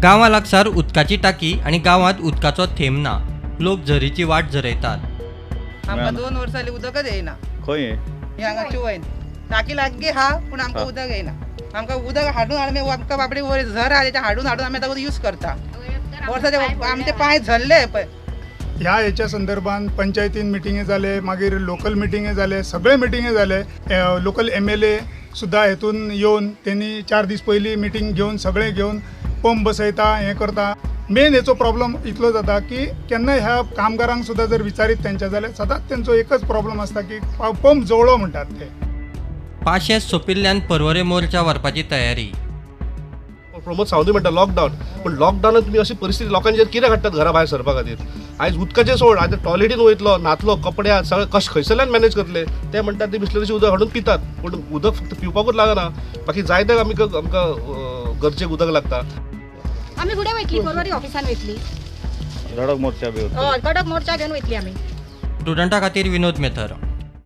गांवा लागसार उदकाची टाकी आनी गांवांत उदकाचो थेंब ना. लोक झरीची वाट झरयतात. आमकां 2 वर्सां जालीं उदकच येयना. खंय हे हांगा चुवयन टाकी लागीं आहा पूण आमकां उदक येयना. आमकां उदक हाडून हाडून आमकां बाबडी वयर झर आहा तेच्या हाडून हाडून आमी आतां यूज करता. वर्साचे आमचे पांय झरले पळय. ह्या हेच्या संदर्भात पंचायतीन मिटिंगे जाले, मागीर लोकल मिटिंगे जाले, सगळे मिटिंगे जाले. लोकल MLA सुद्दां हेतून येवन तेणी 4 दीस पयलीं मिटींग घेवन सगळें घेवन पंप बसयता, हें करता. मेन हेचो प्रॉब्लम इतलो जाता की केन्ना ह्या कामगारांक सुद्दां जर विचारीत तेंच्या जाल्यार सदांच तेंचो एकच प्रॉब्लम आसता की पंप जवळो म्हणटात ते. पाशेंस सोंपिल्ल्यान पर्वरे मोर्चा व्हरपाची तयारी. प्रमोद सावंत म्हणटा लॉकडावन, पूण लॉकडावनान तुमी अशी परिस्थिती लोकांचेर कितें हाडटात घरा भायर सरपा खातीर. आयज उदकाचें सोड, आयज टॉयलेटीन वयतलो, न्हातलो, कपडे सगळे कशें खंयसरल्यान मॅनेज करतले. ते म्हणटात ते बिसलरीचें उदक हाडून पितात, पूण उदक फक्त पिवपाकूच लागना, बाकी जायते आमकां आमकां गरजेक उदक लागता. आमी फुडें वयतली, पर्वरी ऑफिसान वयतली, धडक मोर्चा बी हय, कडक मोर्चा घेवन वयतली आमी. स्टुडंटा खातीर विनोद मेथर.